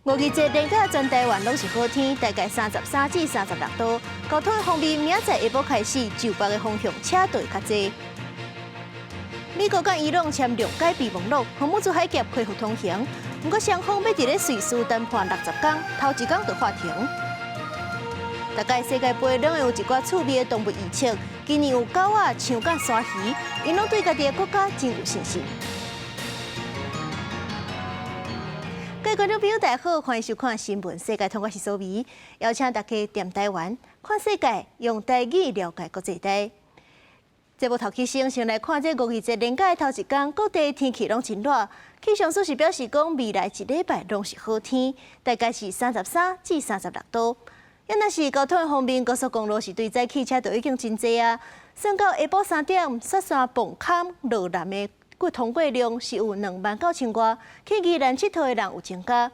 五二節連假全台灣攏是好天，大概33至36度。交通方面，明仔載下晡開始，就北的方向車隊較濟。美國佮伊朗簽諒解備忘錄，荷姆茲海峽恢復通行。毋過雙方欲佇咧瑞士談判60工，頭一工就喊停。逐屆世界盃攏會有一寡趣味的動物預測，今年有狗仔、象佮鯊魚，𪜶攏對家己的國家真有信心。各位觀眾朋友，大家好，歡迎收看新聞世界通，我是蘇美，邀請大家踮台灣看世界，用台語了解國際大。節目頭起先，先來看這五二節連假的頭一工，各地天氣攏真熱。氣象署是表示講，未來一禮拜攏是好天，大概是33至36度。啊若是交通方面，高速公路是對早起車就已經真濟啊。算到下晡3點，雪山磅空落南的通過量是有2萬9千外，去宜蘭𨑨迌的人有增加。啊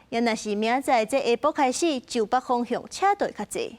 若是明仔載這下晡開始，就北方向車隊較濟。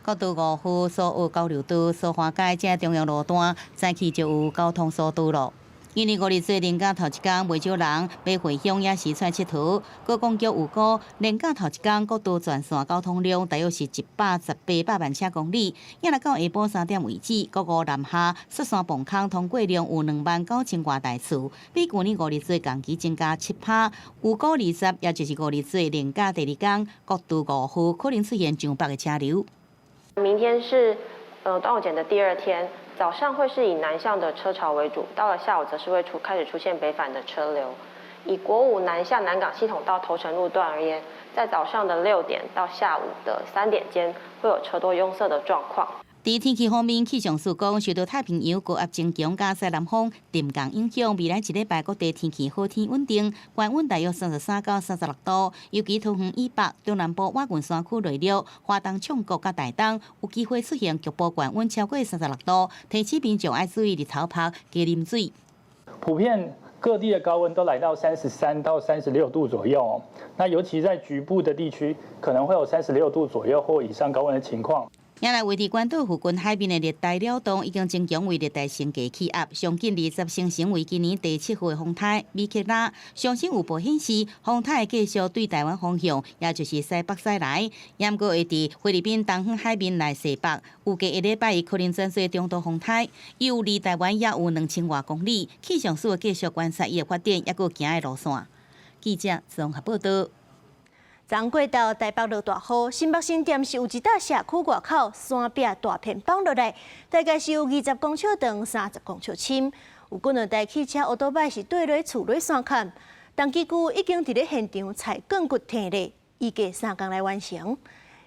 國道5號蘇澳交流道蘇花街這重要路段，早起就有交通疏導咯。因為五二節連假頭一工，袂少人欲回鄉抑是出來𨑨迌。觀光局預估，連假頭一工國道全線交通量大約是118百萬車公里。也來到下晡3點為止，國五南下雪山磅空通過量有2萬9千外台次，比舊年五二節同期增加7趴。預估20，也就是五二節連假第二工，國道5號可能出現上百的車流。明天是端午節的第二天。早上會是以南向的車潮為主，到了下午則是會開始出現北返的車流。以國五南下南港系統到頭城路段而言，在早上的6點到下午的3點間，會有車多擁塞的狀況。佇天氣方面，氣象署講，受到太平洋高壓增強佮西南風沉降影響，未來一禮拜各地天氣好天穩定，高溫大約33到36度。尤其桃園以北、中南部瓦雲山區內陸、花東縱谷佮台東，有機會出現局部高溫超過三十六度，提醒民眾愛注意日頭曬，加啉水。普遍各地的高溫都來到33到36度左右，那尤其在局部的地區，可能會有三十六度左右或以上高溫的情況。也來位佇關島附近海面的熱帶擾動已經增強為熱帶性低氣壓，上緊20生成為今年第七號的風颱米克拉。上新預報顯示，風颱會繼續對台灣方向，也就是西北駛來，毋過會佇菲律賓東方海面內西北，預計下禮拜一可能轉做中度風颱，又離台灣也有2000外公里。氣象署會繼續觀察伊的發展，抑閣行的路線。記者綜合報道。昨過晝台北落大雨，新北新店是有一搭社區外口山壁大片崩落來，大概是有20公尺長、30公尺深，有幾兩台汽車、歐多擺是綴落厝落山崁，重機具已經佇咧現場採鋼骨紩咧，預計3工來完成。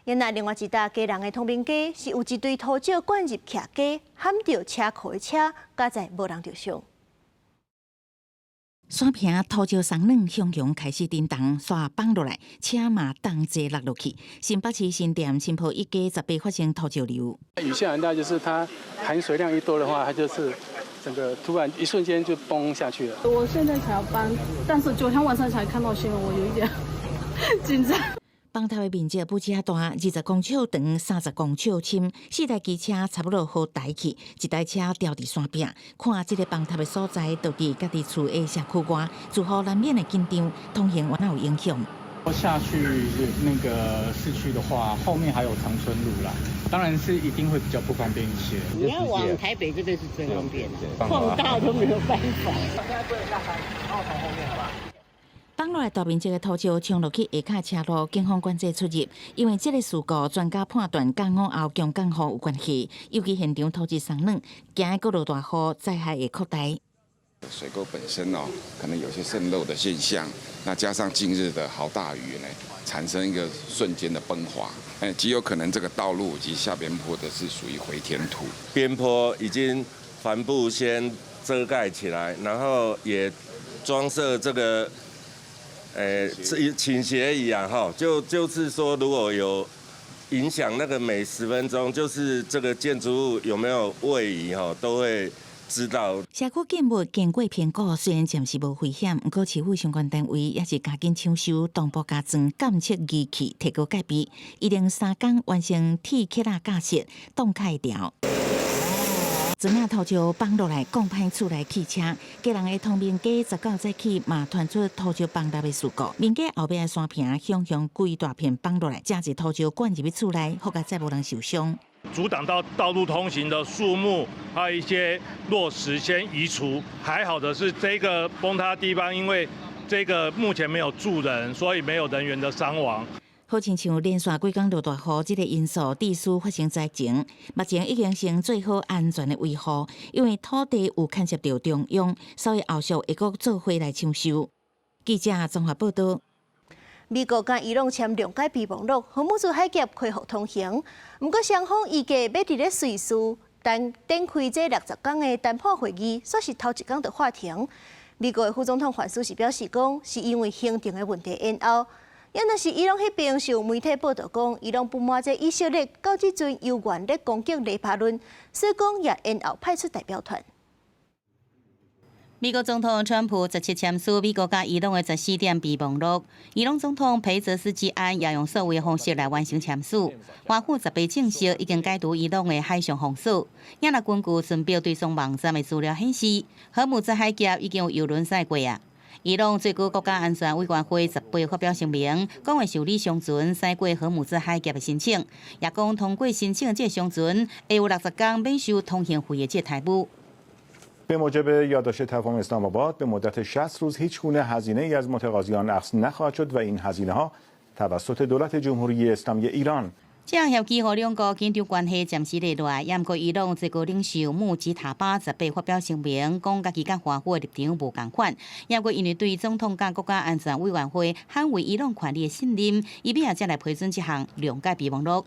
另外一搭基隆的通明街是有一堆土石灌入徛家，撼著車庫的車，佳在無人著傷。山坪土石鬆軟，雄雄開始震動，煞崩落來，車嘛同齊落落去。新北市新店新埔一街18發生土石流。雨下很大，就是它含水量一多的話，它就是整個突然一瞬間就崩下去了。我現在才要搬，但是昨天晚上才看到新聞，我有一點緊張。崩塌的面積不止大，20公尺長，30公尺深，四台機車差不多好抬去，一台車吊佇山壁。看這个崩塌的所在，就佇家己厝的社區外，住戶難免會緊張，通行有哪有影響？下去那個市區的話，後面還有長春路啦，當然是一定會比較不方便一些。你要往台北這邊是最方便的，碰到都沒有辦法。現在不能下山，然後從後面，好吧？崩落來大面積的土石衝落去下跤車路，警方管制出入。因為這个事故，專家判斷佮午後強降雨有關係，尤其現場土質鬆軟，驚閣落大雨，災害會擴大。水溝本身哦，可能有些滲漏的現象，那加上近日的豪大雨呢，產生一個瞬間的崩滑，哎，極有可能這個道路及下邊坡的是屬於回填土。邊坡已經帆布先遮蓋起來，然後也裝設這個。誒，傾斜儀啊，哈，就是說，如果有影響，那個每10分鐘，就是這個建築物有沒有位移，哈，都會知道。社區建物經過評估，雖然暫時無危險，毋過市府相關單位也是加緊搶修，同步加裝監測儀器，提高戒備，一連3工完成鐵橇仔架設，擋開條。磚仔土石崩落來，講歹厝內汽車，基隆的通明街19早起嘛傳出土石崩落的事故。民家後壁的山坪，雄雄規大片崩落來，誠濟土石灌入去厝內，好佳哉無人受傷。阻擋到道路通行的樹木，還有一些落石先移除。還好的是，這個崩塌地方，因為這個目前沒有住人，所以沒有人員的傷亡。好親像連續幾工落大雨，這個因素致使發生災情。目前已經先做好安全的維護，因為土地有牽涉到中央，所以後續會閣做伙來搶修。記者綜合報道。美國佮伊朗簽諒解備忘錄，荷姆茲海峽恢復通行。毋過雙方預計欲佇咧瑞士展開這60工的談判會議，煞是頭一工就喊停。美國的副總統范斯是表示講，是因為行程的問題延後。也若是伊朗彼邊受媒體報道講，伊朗不滿這以色列到這陣猶原咧攻擊黎巴嫩，所以講也延後派出代表團。美國總統川普17簽署美國佮伊朗的14點備忘錄，伊朗總統裴澤斯基安也用數位方式來完成簽署。華府18證實已經解除伊朗的海上封鎖。也若根據孫標追蹤網站的資料顯示，荷姆茲海峽已經有油輪駛過啊。伊朗最高國家安全委員會18發表聲明，講會受理商船駛過荷姆茲海峽的申請，也講通過申請這個商船會有60工免收通行費的這個待遇。 به موجب یادداشت تفاهم اسلام آباد به مدت 60 روز هیچ گونه هزینه ای از متقاضیان اخذ نخواهد شد و این هزینه ها توسط دولت جمهوری اسلامی ایران 這項協議予兩國緊張關係暫時熱落來，也毋過伊朗最高領袖穆吉塔巴18發表聲明，講家己佮華府的立場無仝款，也毋過因為對總統佮國家安全委員會捍衛伊朗權利的信任，伊尾仔才來批准這項諒解備忘錄。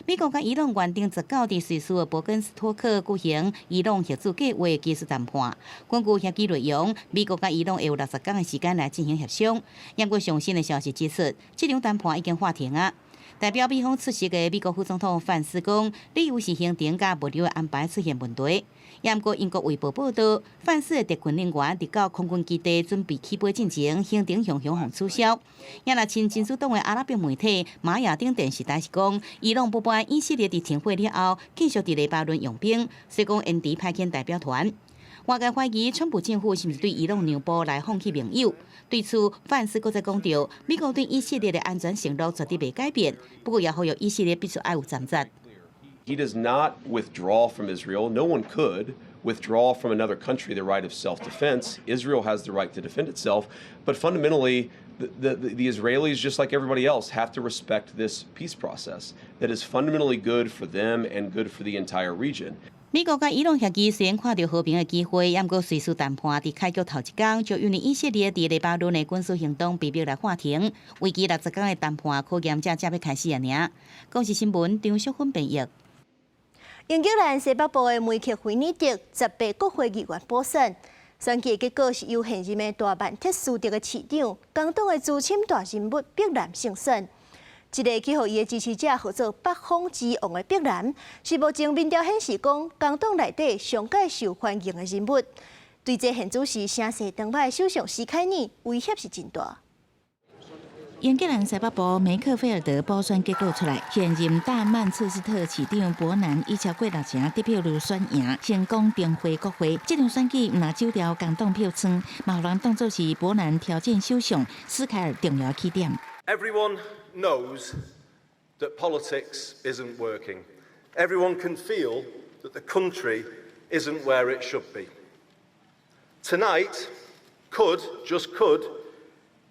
美國佮伊朗原定19佇瑞士的伯根斯托克舉行伊朗核子計劃技術談判。根據協議內容，美國佮伊朗會有60工的時間來進行協商。不過上新的消息指出，這場談判已經喊停啊。代表美方出席的美國副總統范斯講，理由是行程佮物流的安排出現問題。也毋過英國衛報報道，范斯的特訓人員佇到空軍基地準備起飛進前，行程雄雄予取消。也若親真主黨的阿拉伯媒體馬亞丁電視台是講，伊朗不滿以色列佇停火了後，繼續佇黎巴嫩用兵，所以講延遲派遣代表團。外界懷疑川普政府是毋是對伊朗讓步來放棄盟友？對此，范斯閣再講著，美國對以色列的安全承諾絕對袂改變。不過，也呼籲以色列必須愛有戰節。 He does not withdraw from Israel. No one could withdraw from another country the right of self-defense. Israel has the right to defend itself. But fundamentally, the Israelis, just like everybody else, have to respect this peace process that is fundamentally good for them and good for the entire region. 美國佮伊朗協議雖然看著和平的機會，毋過瑞士談判佇開局頭一工就因為以色列佇黎巴嫩的軍事行動被迫來喊停，為期60工的談判考驗才正欲開始爾。公視新聞張淑芬編譯。英格蘭西北部的梅克菲爾德18國會議員補選，選舉結果是由現任的大曼徹斯特的市長、工黨的資深大人物碧南勝選。這个去予伊的支持者號做北方之王的碧南，是目前民調顯示講工黨內底上蓋受歡迎的人物。對這現主時聲勢當歹的首相施凱爾威脅是真大。英格蘭西北部梅克菲爾德補選結果出來，現任大曼徹斯特市長伯南以超過六成得票率選贏，成功重回國會。這場選舉毋但走掉工黨票倉，嘛予人當作是伯南挑戰首相斯凱爾重要起點。 Everyone knows that politics isn't working. Everyone can feel that the country isn't where it should be. Tonight could, just could,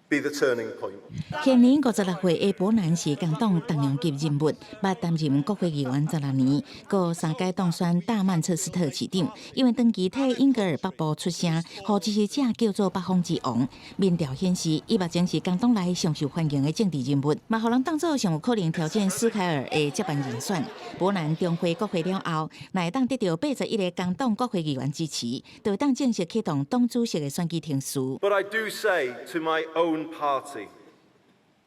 be the turning point. 現年56歲的伯南是工黨重量級人物，捌擔任國會議員16年，閣三屆當選大曼徹斯特市長。因為長期替英格爾北部出聲，予支持者叫做北方之王。民調顯示，伊目前是工黨內上受歡迎的政治人物，嘛予人當作上有可能挑戰斯凱爾的接班人選。伯南重回國會了後，若會當得著81個工黨國會議員支持，就會當正式啟動黨主席的選舉程序。 But I do say to my own party,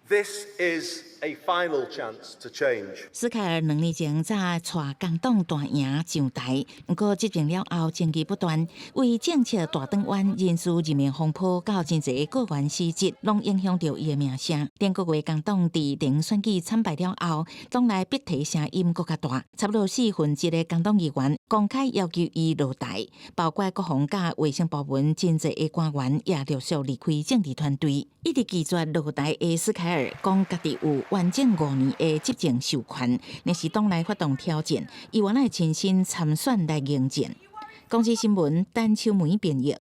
This is a final chance to change. 斯凱爾兩年前才帶工黨大贏上台，毋過執政了後爭議不斷，為政策大轉彎、人事任命風波到真濟閣員辭職，攏影響著伊的名聲。頂個月工黨佇頂選舉慘敗了後，黨內逼提聲音閣較大，差不多四分之一的工黨議員公開要求伊落台，包括國防佮衛生部門真濟的官員也陸續離開政治團隊。一直拒絕落台的斯凱爾講，家己有完整5年的執政授權，若是黨內發動挑戰，伊願愛親身參選來迎戰。公視新聞陳秋梅編譯。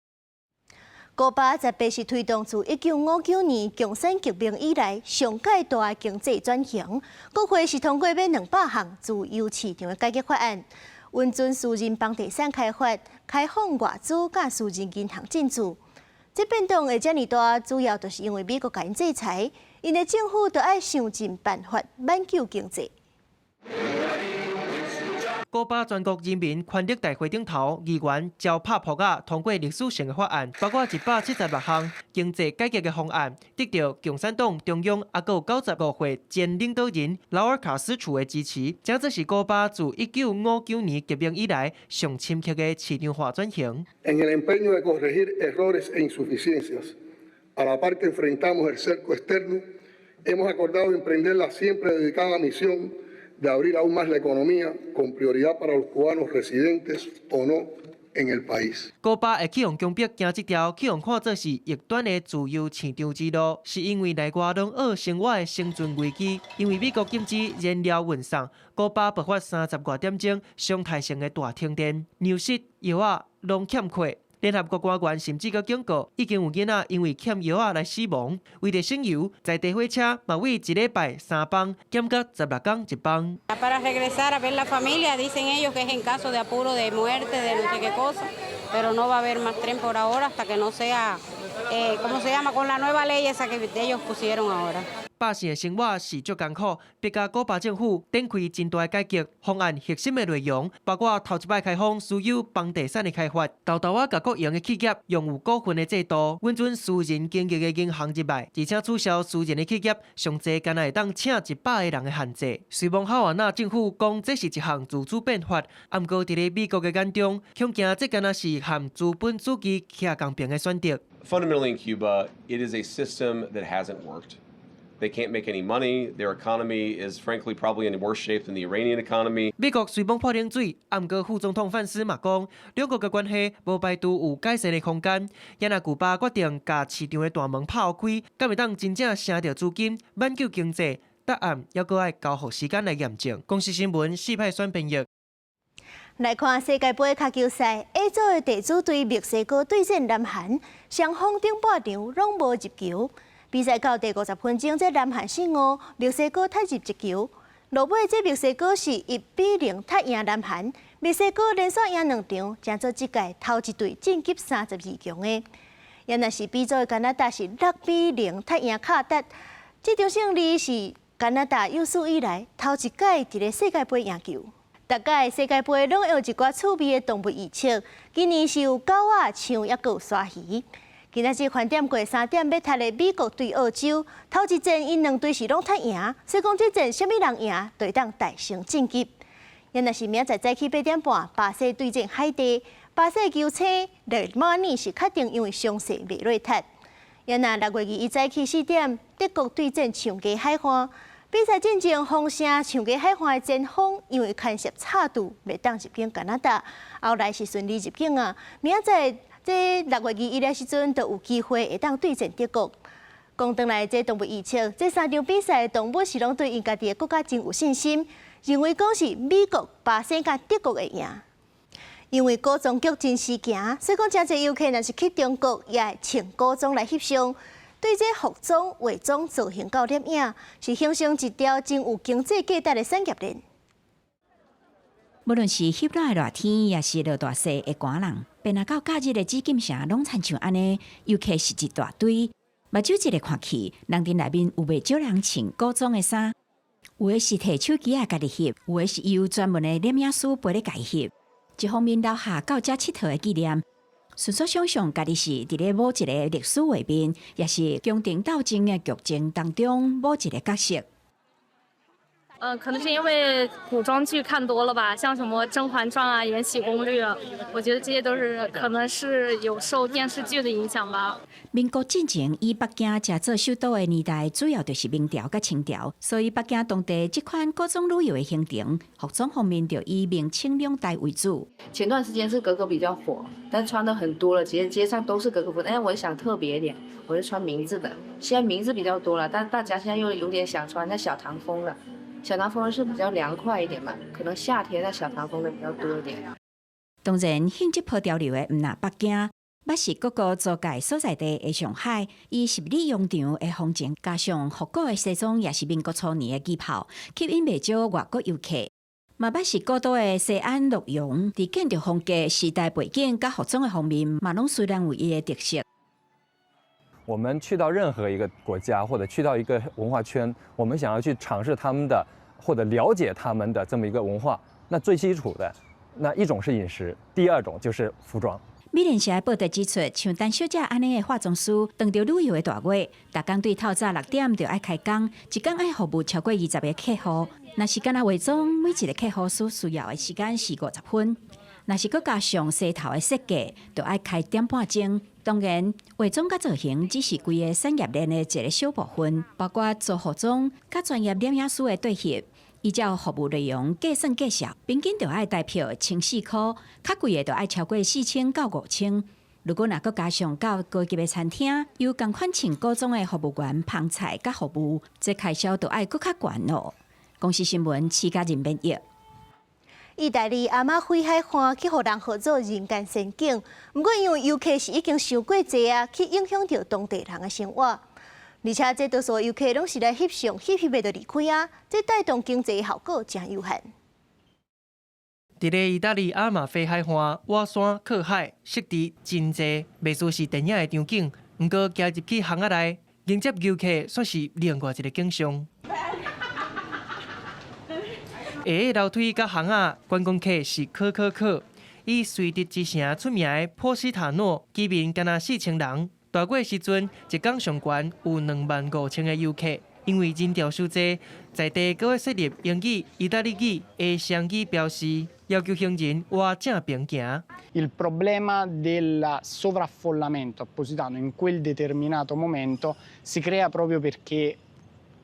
古巴18是推動自1959年共產革命以來上蓋大的經濟轉型，國會是通過欲200項自由市場的改革法案，允准私人房地產開發、開放外資佮私人銀行進駐。這變動會遮爾大，主要就是因為美國共𪜶制裁，𪜶的政府就愛想盡辦法挽救經濟。古巴全國人民權力大會頂頭，議員招拍噗仔通過歷史性的法案，包括176項經濟改革的方案，得到共產黨中央抑閣有95歲前領導人勞爾卡斯楚的支持，這算是古巴自1959年革命以來上深刻的市場化轉型。 En el empeño de corregir errores e insuficiencias, a la par que enfrentamos el cerco externo, hemos acordado emprender la siempre dedicada misión de abrir aún más la economía con prioridad para los cubanos residentes o no en el país。古巴會去予強迫行這條，去予看做是異端的自由市場之路，是因為內外攏僫生活的生存危機。因為美國禁止燃料運送，古巴爆發30外點鐘常態性的大停電，糧食、藥仔攏欠缺。聯合國官員甚至閣警告，已經有囡仔因為欠藥仔來死亡。為著省油，在地火車嘛為一禮拜3班，減到16工一班。 Para regresar a ver la familia, dicen ellos que es en caso de apuro de muerte, de no sé qué cosa, pero no va a haber más tren por ahora hasta que no sea, ¿cómo se llama? Con la nueva ley esa que ellos pusieron ahora. 百姓的生活是足艱苦，逼甲古巴政府展開真大的改革方案，核心的內容包括頭一擺開放私有房地產的開發，沓沓仔共國營的企業擁有股份的制度，允准私人經營的銀行入來，而且取消私人的企業上濟干焦會當請100個人的限制。雖罔哈瓦那政府講這是一項自主變法，毋過佇咧美國的眼中，恐驚這敢若是和資本主義徛仝爿的選擇。 Fundamentally in Cuba, it is a system that hasn't worked. They can't make any money. Their economy is frankly probably in worse shape than the Iranian economy. 美國雖罔潑冷水，毋過副總統范斯嘛講，兩國的關係無排除有改善的空間。也若古巴決定共市場的大門拍予開，敢會當真正省著資金，挽救經濟？答案猶閣愛交予時間來驗證。公視新聞四派選編譯。來看世界盃跤球賽，A 組的地主隊墨西哥對戰南韓，雙方頂半場攏無入球。比賽到第50分鐘，這南韓失誤，墨西哥踢入一球。落尾這墨西哥是1比0踢贏南韓，墨西哥連續贏兩場，成做這屆頭一隊晉級32強的。也若是 B 組的加拿大是6比0踢贏卡達，這場勝利是加拿大有史以來頭一屆佇咧世界盃贏球。逐屆世界盃攏有一寡趣味的動物預測，今年是有狗仔、象，抑閣有鯊魚。今仔日盤點過3點欲踢的美國對澳洲，頭一戰𪜶兩隊是攏踢贏，所以講這戰啥物人贏，就會當大勝晉級。也若是明仔載早起8點半，巴西對戰海地，巴西球星內馬爾是確定因為傷勢袂落踢。也若6月21早起4點，德國對戰長崎海岸，比賽進前，豐城長崎海岸的前鋒因為牽涉插隊，袂當入境加拿大，後來是順利入境啊。明仔載這6月21的時陣，就有機會會當對戰德國。講轉來，這動物預測，這三場比賽動物是攏對𪜶家己的國家真有信心，認為講是美國、巴西佮德國會贏。因為古裝劇真時行，所以講誠濟遊客若是去中國，也會穿古裝來翕相。對這服裝、化妝、造型到攝影，是形成一條真有經濟價值的產業鏈。無論是翕熱的熱天，抑是落大雪的寒人，便若到假日的紫禁城，攏親像按呢，遊客是一大堆。目睭一个看去，人陣內面有袂少人穿古裝的衫，有的是提手機仔家己翕，有的是由專門的攝影師陪咧共翕。一方面留下到遮𨑨迌的紀念，純屬想像家己是佇咧某一个歷史畫面，抑是宮廷鬥爭的劇情當中某一个角色。可能是因為古裝劇看多了吧，像什麼《甄嬛傳》啊、《延禧攻略》，我覺得這些都是可能是有受電視劇的影響吧。民國進前以北京食做首都的年代，主要就是明朝佮清朝，所以北京當地這款各種旅遊的行程，服裝方面就以明清兩代為主。前段時間是格格比較火，但穿的很多了，其實街上都是格格服。哎，我想特別一點，我就穿明字的。現在明字比較多了，但大家現在又有點想穿那小唐風了。小唐風是比較涼快一點嘛，可能夏天那小唐風的比較多一點。當然，興這波潮流的毋但北京，抑是各個租界所在地的上海，以十里洋場的風情，加上復古的西裝，抑是民國初年的旗袍，吸引袂少外國遊客。嘛，抑是古都的西安洛陽，佇建築風格、時代背景佮服裝的方面，嘛攏雖然有伊的特色。我們去到任何一個國家，或者去到一個文化圈，我們想要去嘗試他們的，或者了解他們的這麼一個文化，那最基礎的，那一種是飲食，第二種就是服裝。美聯社的報道指出，像陳小姐按呢的化妝師，當著旅遊的大月，逐工對透早6點就愛開工，一工愛服務超過20個客戶。若是干焦化妝，每一個客戶所需要的時間是50分。若是閣加上洗頭的設計，就愛開點半鐘。當然，化妝佮造型只是規个產業鏈的一个小部分，包括做服裝佮專業攝影師的對翕，依照服務內容計算價數，平均就愛台票1400塊，較貴的就愛超過4000到5000。如果若閣加上較高級的餐廳，有仝款穿古裝的服務員捧菜佮服務，這開銷就愛閣較懸囉。公視新聞，徐家仁編譯。意大利阿馬菲海岸去予人號做人間仙境，毋過因為遊客是已經傷過濟啊，去影響著當地人的生活。而且這多數遊客攏是來翕相、翕翕的就離開啊，這帶動經濟效果誠有限。佇咧意大利阿馬菲海岸，倚山靠海，設置真濟，袂輸是電影的場景。毋過行入去巷仔內，迎接遊客煞是另外一个景象。下樓梯佮巷仔，觀光客是可可可。以垂直之城出名的波西塔諾，居民敢若4000人。大月時陣，一工上懸有25,000个遊客。因為人潮傷濟，在地閣會設立英語、意大利語的雙語標示，要求行人倚正邊行。 Il problema del sovraffollamento a Positano in quel determinato momento si crea proprio perché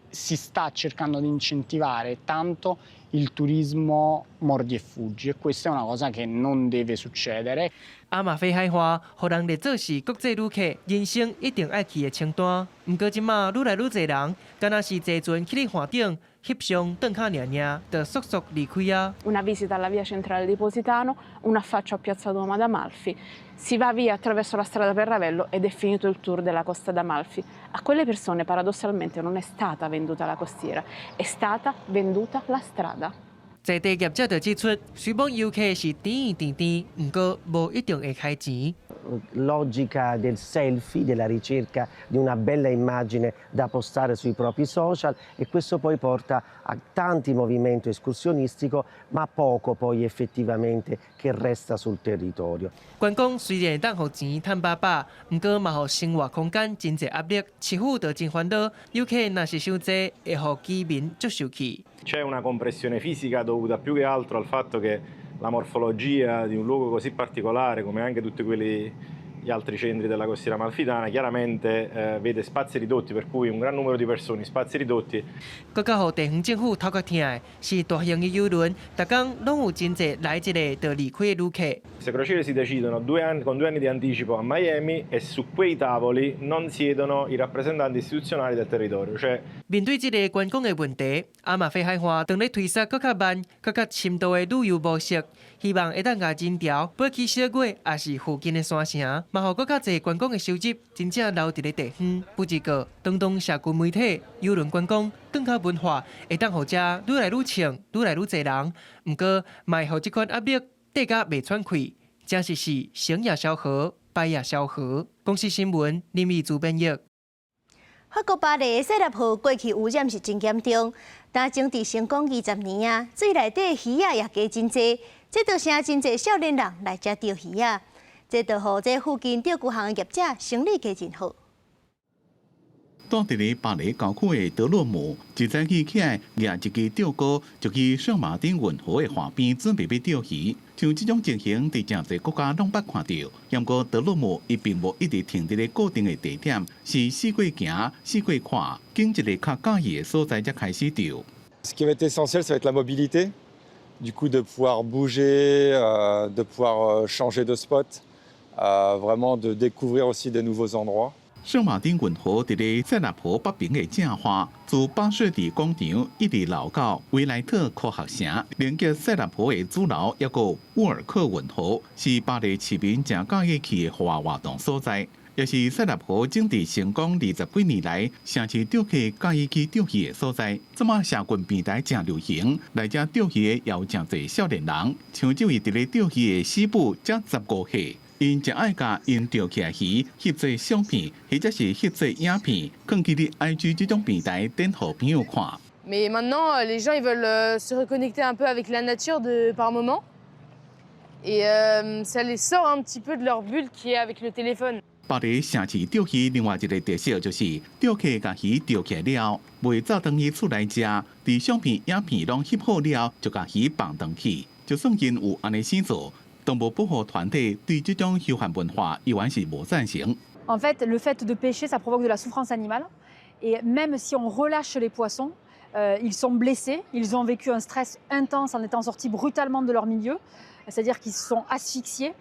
si sta cercando di incentivare tanto il turismo mordi e fuggi e questa è una cosa che non deve succedere. 阿馬菲海岸，予人列做是國際旅客人生一定愛去的清單。毋過這馬愈來愈濟人，敢若是坐船去咧岸頂翕相，轉跤爾爾，就速速離開啊。 Una visita alla via centrale di Positano, un affaccio a Piazza Duomo ad Amalfi, si va via attraverso la strada per Ravello ed è finito il tour della Costa d'Amalfi. A quelle persone paradossalmente non è stata venduta la costiera, è stata venduta la strada. 在地業者就指出，雖罔遊客是甜甜甜，毋過無一定會開錢。 Logica del selfie, della ricerca di una bella immagine da postare sui propri social e questo poi porta a tanti movimento escursionistico, ma poco poi effettivamente che resta sul territorio. 觀光雖然會當予錢趁飽飽，毋過嘛予生活空間真濟壓力，市府就真煩惱，遊客若是傷濟，會予居民足受氣。 C'è una compressione fisica dovuta più che altro al fatto che la morfologia di un luogo così particolare come anche tutti quelli gli altri centri della costiera amalfitana chiaramente vede spazi ridotti, per cui un gran numero di persone in spazi ridotti. 閣較予地方政府頭殼疼的是大型的郵輪，逐工攏有真濟來一下就離開的旅客。 Queste crociere si decidono 2 anni, con 2 anni di anticipo a Miami e su quei tavoli non siedono i rappresentanti istituzionali del territorio. Cioè. 面對這个觀光的問題，阿馬菲海岸當咧推捒閣較慢、閣較深度的旅遊模式，希望會當共人潮撥去小月，抑是附近的山城，嘛予閣較濟觀光的收入真正留佇咧地方。不只過，當當社群媒體、郵輪觀光更較文化，會當予遮愈來愈穿、愈來愈濟人。毋過，嘛會予這款壓力綴甲袂喘氣，真實是成也蕭何，敗也蕭何。公視新聞林義主編譯。法國巴黎的塞納河過去污染是真嚴重，但整治成功20年啊，水內底魚仔也加真濟，這造成真濟少年人來遮釣魚仔。這就予這附近釣具行的業者生理加真好。住佇咧巴黎郊區的德洛姆，一早起起來舉一支釣竿，就去聖馬丁運河的岸邊準備欲釣魚。像這種情形，佇誠濟國家攏捌看著。毋過德洛姆伊並無一直停佇咧固定的地點，是四界行、四界看，揀一个較佮意的所在才開始釣。 Ce qui va être essentiel, ça va être la mobilité, du coup de pouvoir bouger, de pouvoir changer de spot, vraiment de découvrir aussi des nouveaux endroits. 聖馬丁運河佇咧塞納河北爿的正岸，自巴士底廣場一直流到維萊特科學城，連接塞納河的主流，抑閣沃爾克運河，是巴黎市民誠佮意去的戶外活動所在，也是塞納河整治成功20幾年來，城市釣客佮意去釣魚的所在。這馬社群平台誠流行，來遮釣魚的也有誠濟少年人，像這位佇咧釣魚的師傅，才15歲。𪜶誠愛共𪜶釣起來魚翕做相片，或者是翕做影片，囥佇咧 IG 這種平台，展予朋友看。 Mais maintenant, les gens ils veulent se reconnecter un peu avec la nature de par moment, et ça les sort un petit peu de leur bulle qui est avec le téléphone. 巴黎城市釣魚另外一个特色就是，釣客共魚釣起來了，袂走轉去厝內食，佇相片、影片攏翕好了，就共魚放轉去。就算𪜶有按呢生做，動物保護團體對這種休閒文化依然是無贊成。 En fait, le fait de pêcher, ça provoque de la souffrance animale. Et même si on relâche les poissons, ils sont blessés, ils ont vécu un stress intense en étant sortis brutalement de leur milieu, c'est-à-dire qu'ils se sont asphyxiés.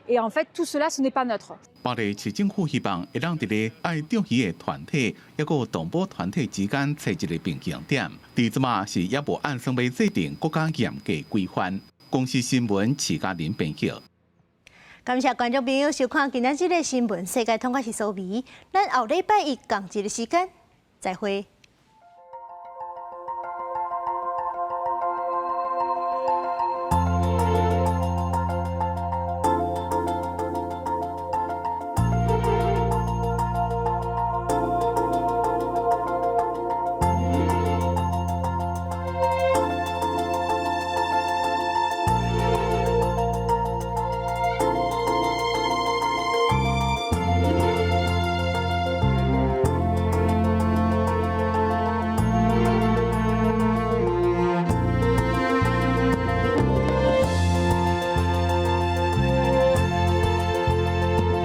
Et en fait, tout cela, ce n'est pas neutre. 巴黎市政府希望會當佇咧愛釣魚的團體，抑閣動保團體之間揣一个平衡點。佇這馬是猶無按算欲制定閣較嚴格規範。公視新聞徐嘉玲編輯。感謝觀眾朋友收看今仔日的新聞世界通，我是蘇美。咱後禮拜一仝一个時間再會。